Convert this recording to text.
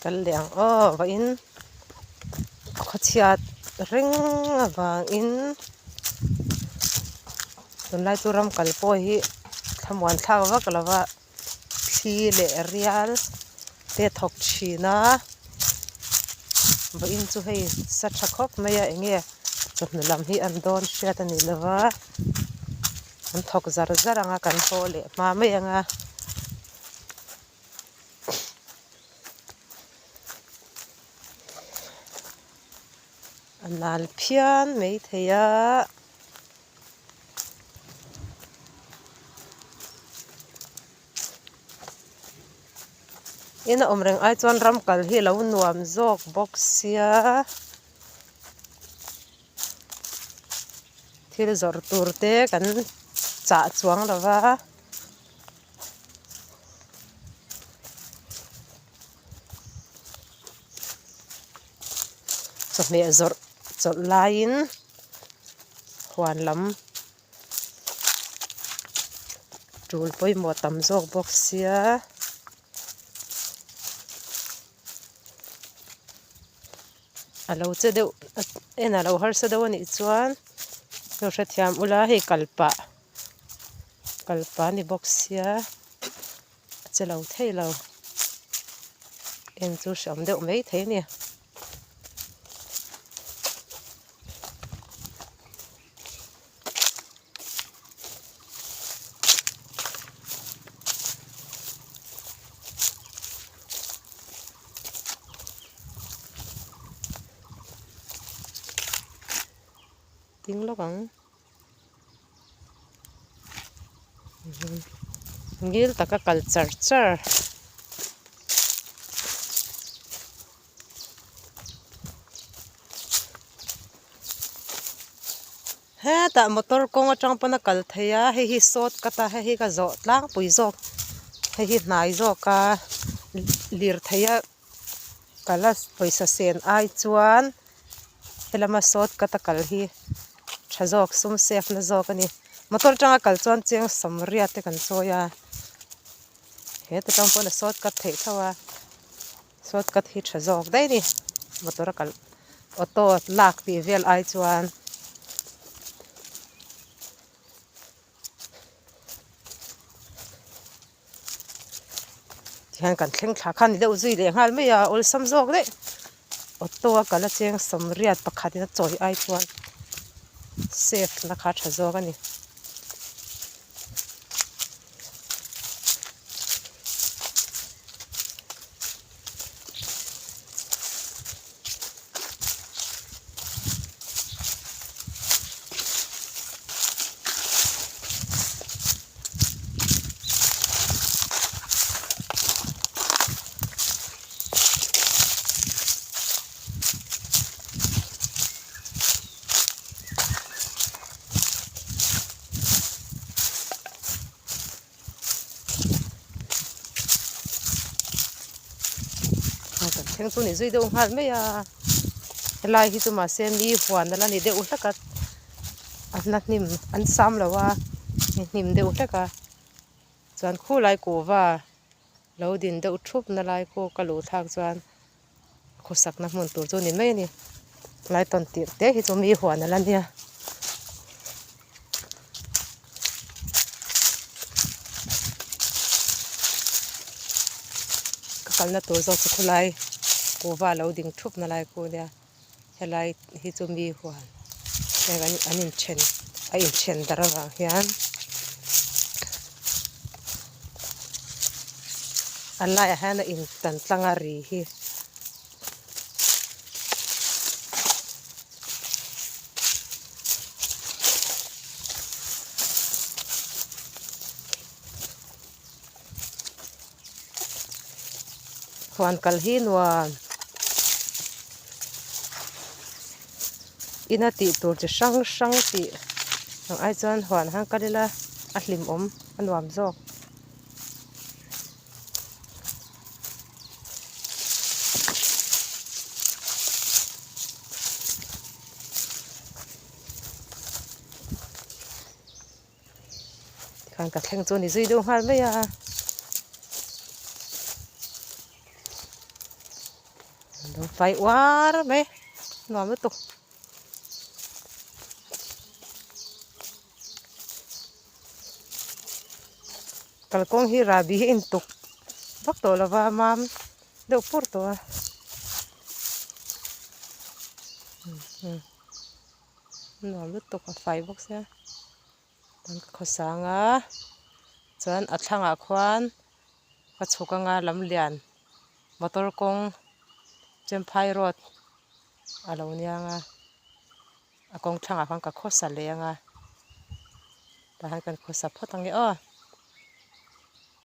Kal leh ang aw vawiin khawchhiat reng avangin tunlai chu ram kal pawh hi thlamuan thlak vak lo va thli leh rial te a thawk thin a vawiin chu hei sa tha khawp mai a eng nge chawhnu lam hi an dawn hriat a ni lo va an thawk zar zar ang a kan haw leh hma mai ang a. A nal phian mai thei a. Ina awm reng ai chuan ram kal hi a lo nuam zawk bawk sia. Thil zawrh tur te kan chah chuang lo va. Chawhmeh zawrh chawlh laiin huan lam tul pawimawh tam zawk bawk sia. A lo che deuh en a lo harsa deuh a nih chuan lo hrethiam ula hei kal pah kal pah a ni bawk sia a che lo thei lo en chu hreawm deuh mai thei a ni. Ding lawk ang ngil taka kal char char. Hetah motor kawng atang pawn a kal thei a hei hi sawt cut a hei hi ka zawh tlangpui zawk hei hi hnai zawk a lirthei a kal a pawisa sen ai chuan helama sawt cut a kal hi tha zawk sum save na zawk a ni motor atanga kal chuan cheng sawmriat te kan chawi a heta tang pawn a sawt cut theih tho a. Sawt cut hi tha zawk daih a ni motor a kalh auto lak tih vel ai chuan tihian kan thleng thla kha a ni deuh zui leh nghal mai a awlsam zawk daih auto a kalh a cheng sawmriat pakhat in a chawi ai chuan safe na kha a tha zawk a ni. Kan thleng chu ni zui deuh nghal mai a helai hi chu mahse mi huan ala ni deuh hlek a a hna hnim an sam lo a hnim deuh hlek a chuan khulai kuhva lo din deuh thup na lai khu ka luh thlak chuan khawsakna hmun tur chu a ni mai a ni lai tawn tirh te hi chu mi huan ala nia. Ka kalna tur zawk chu khawlai kuhva lo ding thup na lai khu ania helai hi chu mi huan heng an inthen a inthen darh avang hian a laiah hian a in tan tlang a ri hi. Huan kal hi nuam ina tih tur chi hrang hrang tih ang ai chuan huan han kal ila a hlimawm a nuam zawk. Tikhan ka thleng chu a ni zui deuh nghal mai a. Fai uar mai nuam lutuk. Kalkawng hi rahbi hi a intuk vak tawh lo va mam deuh pur tawh a. Nuam lutuk a fai bawk sia chuan ka khawsang a chuan a thlangah khuan ka chhuk anga lamlian motor kawng Champhai road a lo niang a a kawng thlangah khan ka khawsa leh ang a tah hian kan khawsa phawt ang e aw.